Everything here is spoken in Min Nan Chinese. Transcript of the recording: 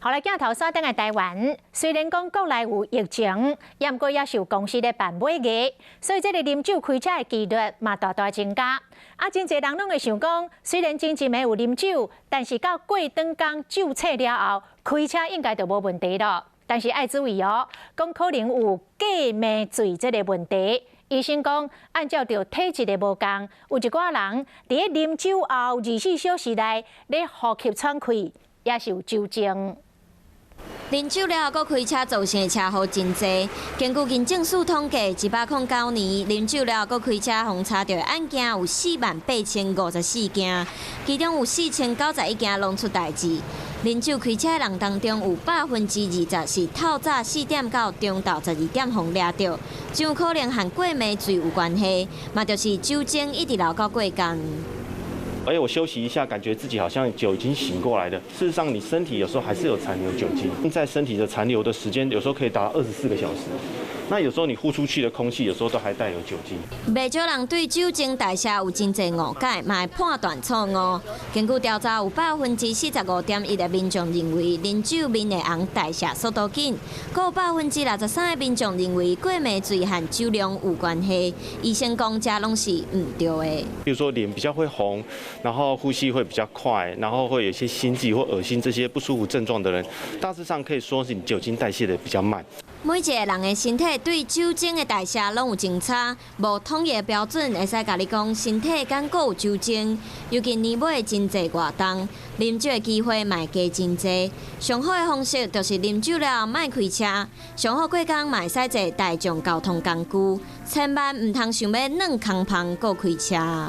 好來，鏡頭轉轉來台灣，雖然講國內有疫情，毋過也是有公司咧辦尾牙，所以這個啉酒開車的幾率嘛大大增加。啊，真濟人攏會想講，雖然前一暝有啉酒，但是到過轉工酒醒了後，開車應該就無問題囉。但是愛注意哦，講可能有過暝醉這個問題。醫生講，按照著體質的無仝，有一寡人佇咧啉酒後24小時內咧呼吸喘氣，也是有酒精。啉酒了後，閣開車造成的車禍真濟。根據警政署統計，109年啉酒了後閣開車予查著的案件有48,054件，其中有4091件攏出代誌。啉酒開車的人當中，有20%是透早4點到中晝12點予掠著，真有可能和過暝醉有關係，嘛就是酒精一直留到過工。哎，我休息一下，感覺自己好像酒已經醒過來的。事實上，你身體有時候還是有殘留酒精，在身體的殘留的時間，有時候可以達到24個小時。那有時候你呼出去的空氣，有時候都還帶有酒精。袂少人對酒精代謝有真濟誤解，嘛會判斷錯誤。根據調查，有45.1%的民眾認為啉酒面會紅，代謝速度緊；閣有63%的民眾認為過暝醉和酒量有關係。醫生講，這攏是毋對的。比如說臉比較會紅，然後呼吸會比較快，然後會有一些心悸或噁心這些不舒服症狀的人，大致上可以說是你酒精代謝的比較慢。每一個人的身體對酒精的代謝攏有真差，無統一的標準會使共你講身體敢閣有酒精。尤其年尾真濟活動，啉酒的機會嘛會加真濟。上好的方式就是啉酒了後莫開車，上好過工嘛會使坐大眾交通工具，千萬毋通想欲軟空芳閣開車。